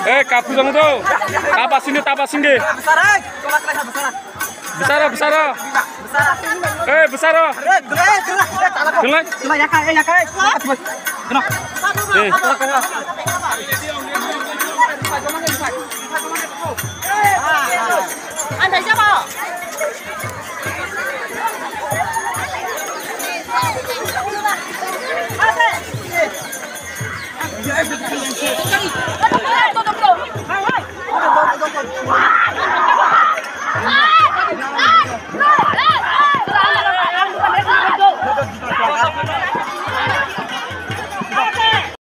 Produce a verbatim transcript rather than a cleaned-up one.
Eh, kapu jang do. Tapa sing de, tapa sing de. Besar, eh. Besar, besar. Eh, besar. Tengok. Eh.